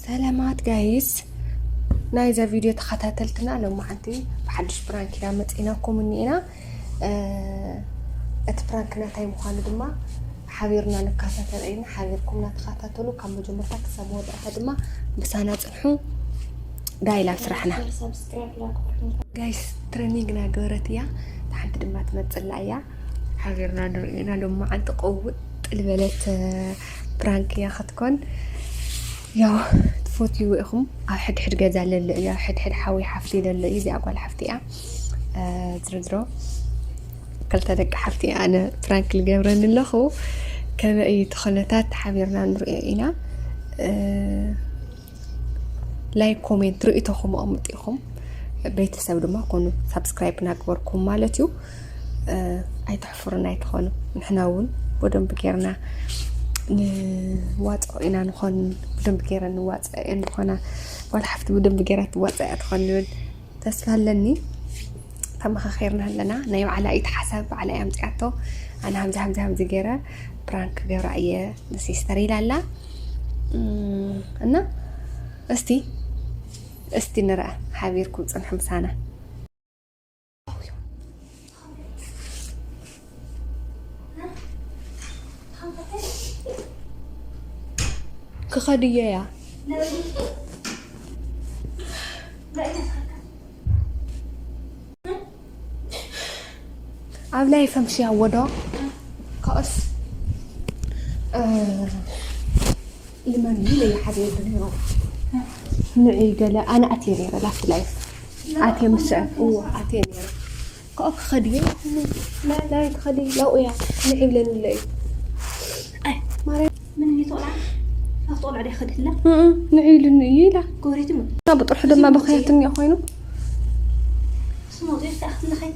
ሰላማት ጋይስ፣ ናይዛ ቪድዮ ተኸታተልትና፣ ሎማዓንቲ ብሓድሽ ፕራንክ ኢና መፂናኩም እኒኤና። እ፣ እቲ ፕራንክ ናታይ ምዃኑ ድማ ሓቢርና ንከታተል ኢና። ሓቢርኩም እናተኸታተሉ ካብ መጀመርታ ክሳብ መወዳእታ ድማ ምሳና ፅንሑ። ዳይ ላብ ስራሕና። ጋይስ፣ ትሬኒንግ እናገበረት እያ። ሓንቲ ድማ ትመፅላ እያ። ሓቢርና ንርእዮ ኢና። ሎማዓንቲ ቅውጥ ልበለት ፕራንክ እያ ክትኮን። ያው ትፈትይዎ ኢኹም። ኣብ ሕድሕድ ገዛ ለሎ እዩ፣ ኣብ ሕድሕድ ሓዊ ሓፍቲ ለሎ እዩ። እዚኣ ጓል ሓፍቲ እያ። እ፣ ዝርዝሮ ክልተ ደቂ ሓፍቲ እያ። ኣነ ፕራንክ ልገብረን ኣለኹ። ከመይ እዩ እቲ ኩነታት ሓቢርና ንርእዮ ኢና። እ፣ ላይክ፣ ኮሜንት፣ ርእይቶኹም ኣቕምጡ ኢኹም። ቤተሰብ ድማ ኮኑ፣ ሳብስክራይብ እናገበርኩም ማለት እዩ። እ፣ ኣይተሕፍሩና ኣይትኾኑ። ንሕና እውን ብደንብ ጌርና ንዋፅኦ ኢና ንኾን፣ ብደንብ ጌረን ንዋፅኦ እየን ዝኾና። ጓል ሓፍቲ ብደንብ ጌራ ትዋፅኦ እያ ትኾን ንብል ተስፋ ኣለኒ። ተመኻኺርና ኣለና። ናይ ባዕላ እዩ እቲ ሓሳብ፣ ባዕላ እያ ኣምፂኣቶ። ኣነ ሃምዚ፣ ሃምዚ፣ ሃምዚ ገይረ ፕራንክ ገብራ እየ ንሲስተር ኢላ ኣላ። እም፣ እና እስቲ፣ እስቲ ንርኣ፣ ሓቢርኩም ፅንሑ ምሳና። ክኸድዮ እያ። ኣብ ላይፍ ኣምሽያ ወዶ ካኦስ፣ እ፣ ልመን ኢለ ይሓዘ ነይሩ። ንዒ ገለ ኣነ ኣትየ ነይረ ላፍቲ ላይፍ። ኣትየ ምስዐ፣ እዎ፣ ኣትየ ነይረ። ከኣ ክኸድ እየ። ላ-፣ ላይፍ ክኸድ እየ። ላው እያ። ንዒ ብለኒ ኣሎ እዩ። ኣይ፣ ማርያም። ምን እየ ትቆልዓ? ካብቲ ቆልዓ ዶ ይኸድላ? እእ፣ ንዒ ኢሉኒ እዩ ኢላ። ጎረቤት ምን? እና ብጥርሑ ድማ በኸያትኒ ኮይኑ። ስሙ፣ እዚኣ ክትለኸይ።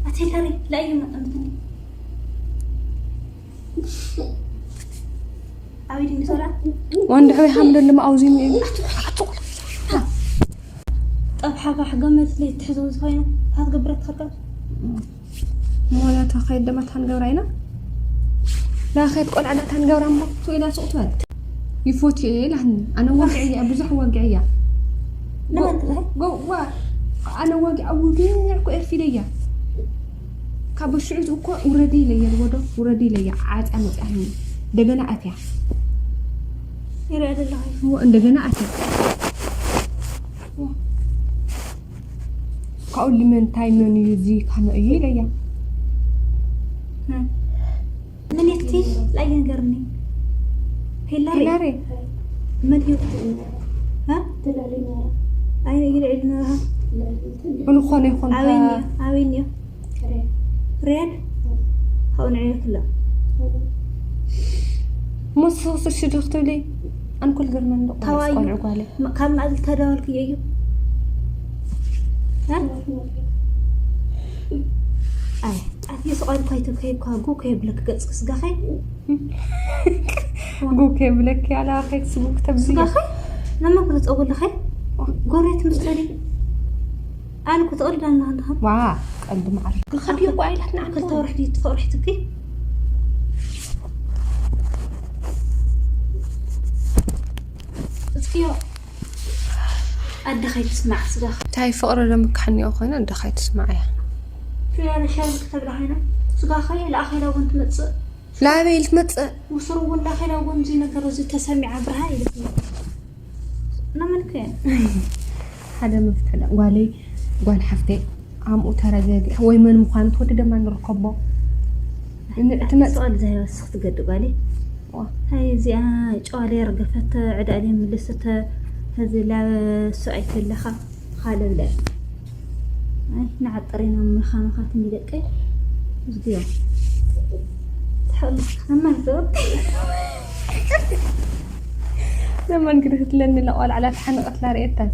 ኣቴላሪ፣ ላእዩ መጠምትኒ። ኣበይ ድንግዞላ? ወንድ ሆይ ሓምዶ ልማ ኣውዚኒ እዩ። ጠብሓፋሕ ገመድ ለይትሕዞ ዝኾይኑ፣ ሃትገብረት ኸቀብ። ሞላታ ኸይድ ደማ ታንገብራ ኢና። ላኸት ቆልዓ ዳ ታንገብራ እሞ፣ ቱ ኢላ ሱቕ ትበል። ይፎት እየ ኢላኒ። ኣነ ወግዐ እያ፣ ብዙሕ ወግዐ እያ። ለማን ትለህ? ጎ-፣ ዋ-፣ ኣነ ወግዐ፣ ወግዐ እኮ ኤርፊደ እያ። ካብ ሽዑ እኮ ውረዲ ኢለየ፣ ወዶ ውረዲ ኢለየ። ዓፃ መፅኣኒ። እንደገና ኣትያ። ይረአ ዘለኹ። እዎ፣ እንደገና ኣትያ። ካብኡ ልመንታይ መን እዩ እዚ ካመ እዩ ኢለያ። ምን የትቲ ላይ ነገርኒ። ሄላሪ። ሄላሪ። መን እዩ? ሀ? ኣይ፣ ይልዕል ነራ። እንኾነ ይኾን ኣበይኒ? ኣበይኒ? ሬድ? ካብኡ ንዕዮ ክላ። ሞስ ሶስት ሽዱኽት ትብሊ? ኣንኮል ገርመን ዶ ታዋዩ። ቆልዑ ጓለ። ም-፣ ካብ ማእዝል ተዳወልክዮ እዩ። እ? ኣይ፣ ኣትየ ስቓይ እኳ ይትብከይ እኳ ጉ ከየብለክ ገጽ ክስጋኸይ። ጉ ከየብለክ ያላ ከይት ስጉ ክተብዚ። ስጋኸይ? ለማ ክተጸጉልኸይ? ጎረቤት ምስተዲ? ኣነ እኮ ትቕልድ ኣለኻ እንድኻ። ዋ፣ ቀልዲ ማዕረ። ክኸድዮ እኮ ኣይላትና ክልተ ወርሒ ድዩ ትፈርሒ ትኪ? እስኪዮ፣ ኣደ ከይትስማዕ ስጋኻ። እንታይ ፍቕሪ ለምካሕኒኦ ኮይነ ኣደ ከይትስማዕ እያ። ፍያለ ሻይ ክተብላ ኮይና፣ ስጋኻ የለ ኣኼላ እውን ትመጽእ። ላበይ ኢል ትመጽእ? ውስሩ እውን ላኼላ እውን እዚ ነገር እዚ ተሰሚዓ ብርሃን ኢልክኒ። ናመልከ? ሓደ መፍተላ ጓለይ፣ ጓል ሓፍተይ፣ ኣምኡ ተረጋጊ ወይ መን ምዃኑ ትወዲ ደማ ንረከቦ። ን-፣ ትመጽእ። ስቕ ኢል ዘይወስኽ ትገዲ ጓለይ። ዋ። ሃይ እዚኣ ጨዋለ የርገፈተ፣ ዕዳ እልየ ምልስተ፣ ህዚ ላበ እሱ ኣይትለኻ፣ ተኻለ ብለ። ኣይ፣ ንዓጠር ኢና ምኻንኻት ንደቀይ። እዝግዮ። ትሓሉ፣ ከማን ትወቅ። ዘመን ግድህትለኒ ለቆልዓ ላተሓነቐት ላርእየታን።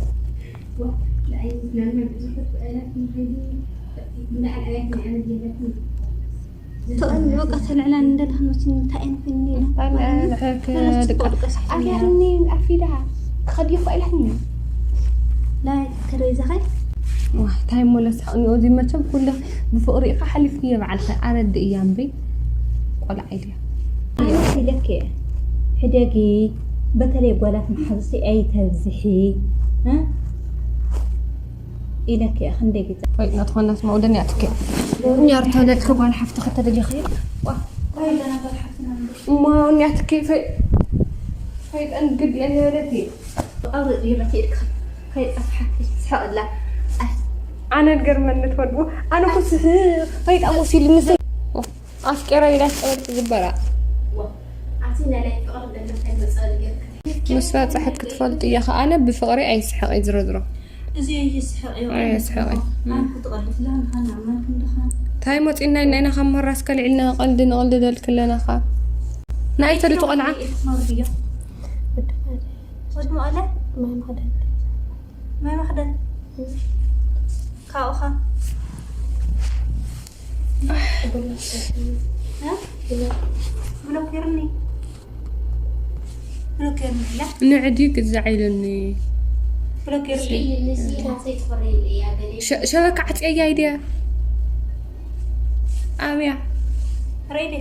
ተቐን በቃ ተልዕላ እንደለኽን መችን እንታይ ኣይንፍኒ ኢና። ኣነ ማለት ነው። ልሕክ ተለች ድቃ ቆልቀስ ኣትያትኒ ኣፊዳ ክኸዲ እኮ ኢላትኒ። ላይ ከደይ ዘኸይ? ዋ፣ እንታይ እሞ ለስሕቕኒ፣ እዚ መቸም ኩለ ብፍቕሪ ኢኻ ሓሊፍክዮ በዓልኸ ኣረድእ እያ እምበይ ቆልዓ ኢልያ። ኣነ ኢለክ እየ። ሕደጊ፣ በተለይ ጓላት መሓዙቲ ኣይተብዝሒ። እ? ኢለኪ እየ ክንደይ ግዜ። ወይ ናትኾናስ መውደን ያትከ። ኛር ተወለድክ ጓል ሓፍቲ ከተደሊኺ። ዋ፣ ወይ ደና ጓል ሓፍትና እንዶ። እሞ ያትከ ፈይ-፣ ፈይጠን ግድ እየን የበለቲ። ኣብ ርእዩ መኪድካ ከይጠፍሓኪ ትስሕቕላ። ኣይ። ኣነ ገርመኒ ትወድቡ። ኣነ እኮ ስሕቕ ፈይጣ መሲሉ ንሰ-፣ ኣፍቂራ ኢላ ትጠበቅ ትግበራ። ዋ፣ ኣቲ ናይ ፍቅሪ ደንበ ከይመጸ ነገር ምስ ባጽሐት ክትፈልጡ እያ ኸ። ኣነ ብፍቅሪ ኣይስሕቕ እዩ ዝረዝሮ። እዚ ይስሕቕ እዩ። ኣይ፣ ኣይስሕቕ እዩ። ኣን ክትቐልፍ ላ ንኻን ኣብ መን ክንድኻ። እንታይ መጺና ኢና ኢና ካብ መራስ ከልዒልና ቀልዲ ንቐልድ ደልክ ኣለና ኸ። ንኣይ ተድቱ ቆልዓ። ማርብዮ። ወዲ መቐለ? ማይ መኽደን። ማይ መኽደን። ካብኡኻ? እ? ብሎክ ገይርኒ። ብሎክ ገይርኒ ኢላ። ንዕዲ ግዛዕ ኢሉኒ። ብሎክ ገይርኒ። ሸ-፣ ሸበካ ዓጽየያ ኢድያ። ኣብያ። ሬዲ።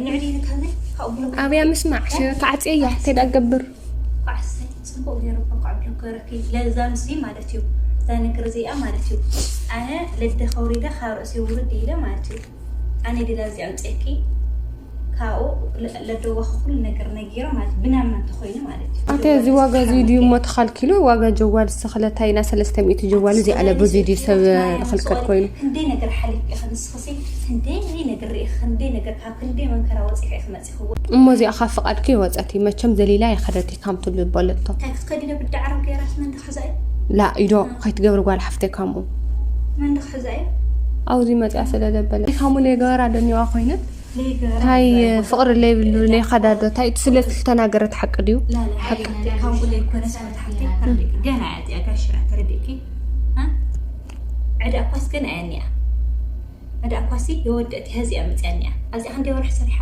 ንዕዲ ኢልካ ዘይ? ካብኡ ብሎክ። ኣብያ ምስማዕ፣ ሸበካ ዓጽየያ፣ እንታይ ደኣ ገብር? ኳዕሰይ ጽቡቕ ገይሩ እኮ ካብ ዶክተረኪ ለዛ ምስሊ ማለት እዩ። እዛ ነገር እዚኣ ማለት እዩ። ኣነ ለደ ከውሪደ ካብ ርእሲ ውርድ ኢለ ማለት እዩ። ኣነ ድላ እዚኣ ኣምጽእኪ ካብኡ ለ-፣ ለደዋኺ ኩሉ ነገር ነጊረ ማለት ብናማ እንተኾይኑ ማለት እዩ። ኣተ እዚ ዋጋ እዚ ድዩ እሞ ተኻልኪሉ? ዋጋ ጀዋል ዝተኸለታ ኢና ሰለስተ ሚእቲ ጀዋል እዚ ኣለ ብዙ ድዩ ሰብ ዝኽልከል ኮይኑ? ክንደይ ነገር ሓሊፍኪ ኢኺ ንስኽሲ፣ ክንደይ ነገር ርኢኺ፣ ክንደይ ነገር ካብ ክንደይ መንከራ ወጺኺ ኢኺ መጺኽዎ። እሞ እዚኣ ካብ ፍቓድኪ ወጸቲ፣ መቸም ዘሊላ ይኸደቲ ካም ትሉ በለቶ። እንታይ ክትከዲ ዶ ብዳዕሮ ገይራስ መን ድኽሕዛይ? ላ ኢዶ ከይትገብሪ ጓል ሓፍተይ ካምኡ። መን ድኽሕዛይ? ኣብዚ መጽያ ስለ ደበለ። ካሙ ለይገበራ ደኒዋ ኮይነ። ለይገበራ እንታይ ፍቕሪ ለይብሉ ለይኸዳዶ፣ እንታይ ስለ ዝተናገረት ሓቂ ድዩ? ላ፣ ላ፣ ሓቂ። ኣይኮነ፣ ካምኡ ለይኮነ ሰበት ሓፍተይ ተረዲእኪ። ገና እያ እዚኣ ጋሽ ተረዲእኪ። እ? ዕዳ እኳስ ገና እያ እኒኣ። ዕዳ እኳሲ የወደእቲ ሀዚ እያ መፅያ እኒኣ። ኣብዚኣ ክንደይ ወርሒ ሰሪሓ?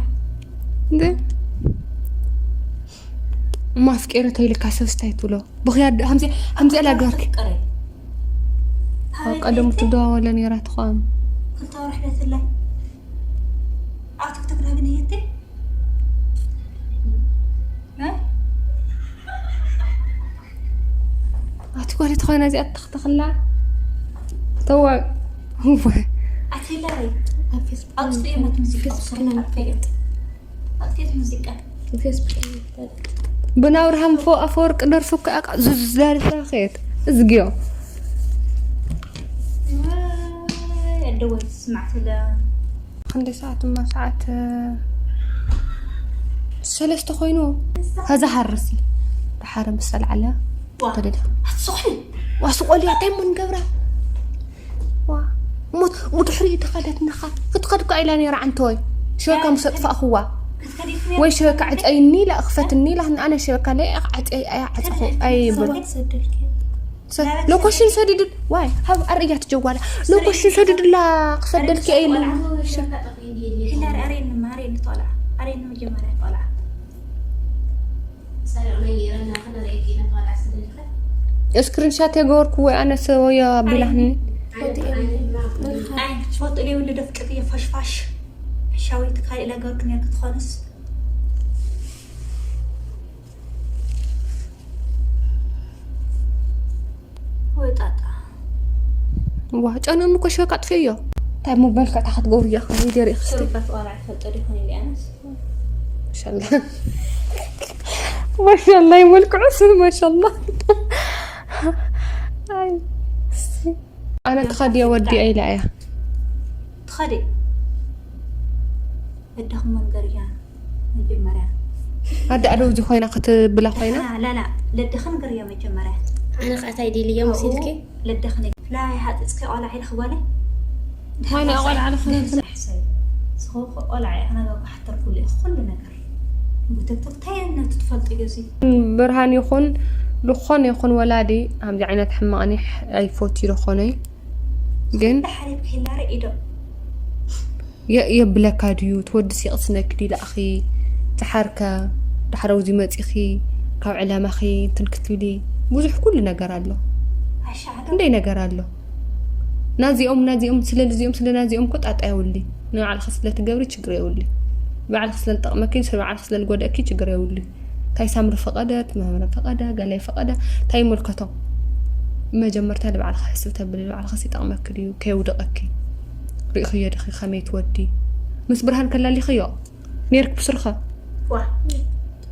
እንደ እማ ኣፍቂረ ተይልካ ሰብስታይ ትብሎ። ብኽያት ከምዚ፣ ከምዚ ኣላ ገበርኪ። ፍቅሪ። ኣብ ቀደሙ ትደዋወለ ነይራ ትኾን። ክልተ ወርሒ ደትላይ። ኣብ ቲክቶክ ዳግን እየቲ። እ? ኣቲ ጓል ትኾና እዚኣ ትኽትኽላ። ተዋ። ኣትላሪ። ኣብ ፌስቡክ ኣውፅኡ እየ፣ ሞት ሙዚቃ ፌስቡክ ኣውፅኡ። ኣትፈይጥ። ኣትፈይጥ ሙዚቃ። ፌስቡክ እየ። ብናብርሃም ፎ-፣ ኣፈወርቂ ደርፊ እኮ ኣቃ-፣ ዙዝ ዳርሻ ኸየት። እዝግዮ። ዋይ፣ ኣደወይ ትስማዕ ስለ። ክንደይ ሰዓት እማ? ሰዓት፣ እ፣ ሰለስተ ኮይኑ። ከዛ ሃርሲ። ደሓረ ምስ ተልዓለ። ዋ፣ ተደዳ። ኣትስኹ። ዋ፣ ስቆልያ፣ እንታይ እሞ ንገብራ? ዋ፣ እሞ ብድሕሪኡ ተኸደት ነኻ። ክትኸድ እኳ ኢላ ነይራ ዓንተወይ። ሸበካ ምስ ኣጥፋእኽዋ። ክትከዲ ኢልኩ ወይ ሸበካ ዕፀይኒ ኢላ፣ እኽፈትኒ ኢላ፣ ኣነ ሸበካ ለይ ኣኽ-፣ ዓፀይ ኣያ ዓፀኹ። ኣይ፣ ብሎ። ሰደልኪ። ሰ-፣ ሎኮሽን ሰዲዱ-፣ ዋይ፣ ሃብ ኣርእያ ትጀዋላ። ሎኮሽን ሰዲዱላ ክሰደልኪ ኢሉ። ሂላሪ፣ ኣሬኒ፣ ኣሬኒ፣ ቆልዓ። ኣሬኒ መጀመርያ ቆልዓ። ስክሪንሻት የገበርኩ ወይ ኣነ ሰ-፣ ወይ ኣቢላህኒ። ኣይ፣ ትፈልጡ ዘይብሉ ደፍቅጥ እየ፣ ፈሽፋሽ። ሕሻዊት ካልእ ነገር ግን ክትኾንስ። ወይ ጣጣ። ዋ፣ ጨነኑ እኮ ሸበካ ኣጥፍእዮ። እንታይ እሞ በልክዕታ ክትገብሩ እያ፣ ከመይ ገይረ እየ ክስቲ? ሽሩባ ቆልዓ ትፈልጦ ዶ ይኾን ኢለ ኣነስ? ማሻላ። ማሻላ፣ ይመልክዑስ፣ ማሻላ። ኣይ፣ ኣነ ትኸድዮ ወዲ እያ ኢላ እያ። ትኸዲ። እዳኹም መንገርያ። መጀመርያ። ኣደ ኣደው እዚ ኮይና ክትብላ ኮይና? አ፣ ላላ፣ ለደኸ ንገርዮ መጀመርያ። ኣነ ኸኣ እንታይ ደልዮ ኣብኡ መሲልኪ? ለደኸ ንገ-፣ ፍላይ ሃጥጽኪ ቆልዓ ኢልኺ ጓለይ? ዋና ቆልዓ ኢልኺ? ሕሰይ። ስኹ ቆልዓ ኢኺ፣ ናጋ ክሓተርኩሉ ኢኺ ኩሉ ነገር። ብትክትክ እንታይ ነቲ ትፈልጥዮ እዚ? ብርሃን ይኹን፣ ዝኾነ ይኹን ወላዲ፣ ከምዚ ዓይነት ሕማቕ ኒሕ ኣይፈትዩ ዝኾነ እዩ። ግን ሓሊፍኪ ሂላሪ ኢዶ። የ-፣ የብለካ ድዩ? ትወዲ ሲቕስነኪ ድዩ? ላእኺ፣ ዝሓርከ፣ ዳሕረውዚ መጺኺ፣ ካብ ዕላማኺ እንትን ክትብሊ፣ ብዙሕ ኩሉ ነገር ኣሎ። ኣሻዕዶ። ክንደይ ነገር ኣሎ። ናዚኦም፣ ናዚኦም፣ ስለ ልዚኦም፣ ስለ ናዚኦም እኮ ጣጣ የውሊ። ንባዕልኺ ስለ ትገብሪ ችግር የውሊ። ባዕልኺ ስለ ዝጠቕመኪ፣ ንስለ ባዕልኺ ስለ ዝጎደእኪ ችግር የብሉን። እንታይ ሳምሪ ፈቐደት፣ መምህር ፈቐደ፣ ገላይ ፈቐደ፣ እንታይ ይመልከቶ? መጀመርታ ንባዕልኺ ሕስብ ተብሊ፣ ንባዕልኺስ ይጠቕመኪ ድዩ? ከየውድቐኪ። ርኢኽዮ ዲኺ ከመይ ትወዲ? ምስ ብርሃን ከላሊኽዮ? ኔርክ ብስርኸ? ዋ።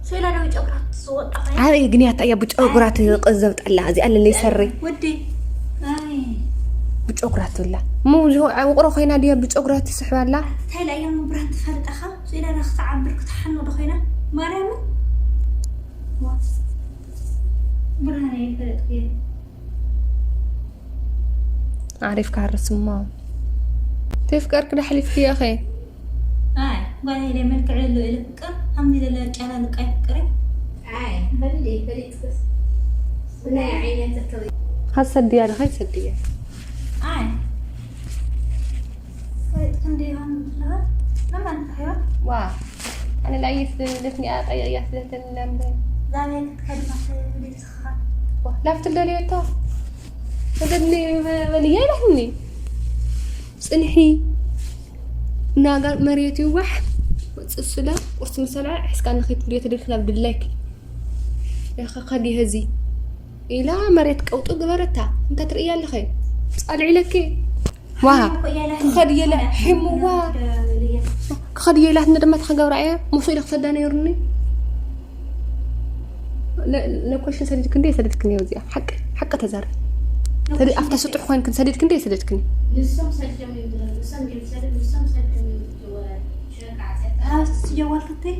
ስኢላ ዶ ጨጉራት ዝወጣ ኸያ? ኣበይ ግን ያታ እያ ብጨጉራት ቅዘብ ጠላ፣ እዚኣ ለለይ ሰሪ። ወዲ። ኣይ። ብጨጉራት ትብላ። እሞ እዚ ውቕሮ ኮይና ድያ ብጨጉራት ትስሕባላ? እንታይ ኢላ እያ እሞ ብርሃን ትፈልጣ ኸ? ስኢላ ዶ ክትዓብር ክትሓኖ ዶ ኮይና? ማርያምን? ዋ። ብርሃን ኣይፈልጥ እየ። ዓሪፍካ ሃርስ እሞ። ተፍቀርክ ዶ ኣሕሊፍክዮ ኸ? ኣይ፣ ጓል ኢለ መልክዕ የሎ ኢለ ፍቅር፣ ከምዚ ዘለ ጨላልቃ ይፍቅር። ኣይ፣ በልዲ፣ በሊጽክስ። ብናይ ዓይነት ተተው-። ኻብ ሰድያ ዶ ኸይ ሰድያ? ኣይ። ፈሊጥክን ዶ ይኾን ዝብሃል? መን ማለት ሕይወት? ዋ፣ ኣነ ላየ ስለ ዝብለትኒ፣ ኣያ ቀይቕያ ስለ ተንላምበ። ዛበየ ክትከድማ ስለ ዝብለትኻ። ዋ፣ ላፍቲ ደልየቶ። ተደሊ በልያ ኢላትኒ። ጽንሒ። ናጋ መሬት ይዋሕ። ጽስለ ቁርሲ ምሰልዐ፣ ሕስካ ንኸይት ድዮ ተደልክላ ብድላይክ። ያኸ ኸዲ ሀዚ። ኢላ መሬት ቀውጡ ግበረታ። እንታ ትርእያ ኣለኸ? ጻልዒ ለኪ። ዋ። ክኸድ የለ፣ ሕምዋ። ክኸድ የላት ንደማ ተኸገብራ እያ። ሙሱ ኢለ ክሰዳ ነይሩኒ። ለ-፣ ለኮሽን ሰዲድክ እንዴ ሰደድክኒ እዚኣ? ሓቂ፣ ሓቂ ተዛረብ። ተዲ-፣ ኣብታ ስጡሕ ኮይንክን ሰዲድክ እንዴ ሰደድክኒ? ንሶም ሰዲዶም እዮም ዝብሉ፣ ንሶም እዮም ዝሰዱ፣ ንሶም ሰዲዶም እዮም ዝብሉ። ኣስቲ ጀዋል ክተይ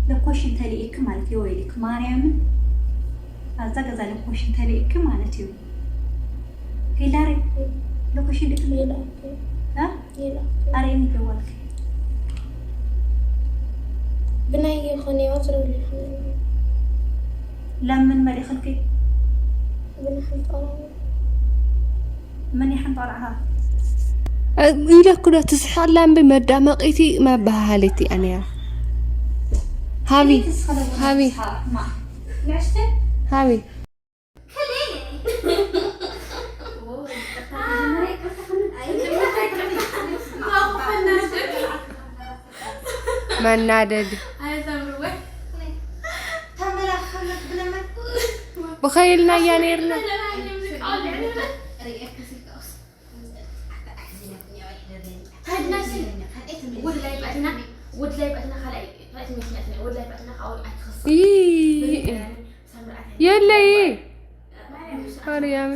ለኮሽን ተልኢክ ማለት እዩ፣ ወይልክ ማርያምን ኣብዛ ገዛ ለኮሽን ተልኢክ ማለት እዩ። ሄላሪ ለኮሽን ድክ ሌላ እ? ሌላ ኣረይኒ ጀዋልክ ብናይ ይኾን እያ ዝረብልኒ ለምን መሪኽልኪ ብናይ ሓንጣራ መን ይሓንጣራኻ? ኢለኩ ዶ ትስሕቕላ እምቢ መዳመቒቲ መበሃሃሊት እያ ነይራ። ሃቢ፣ ሃቢ፣ ሃቢ። መናደዲ። ብኸይልናያ ነይርና። ይይ። የለይ። ማርያም።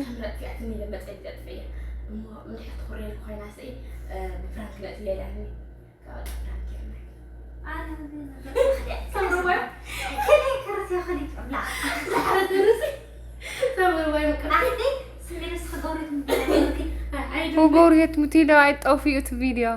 ወጎርየት ምትይለው ኣይጠውፊኡ እቲ ቪድዮ።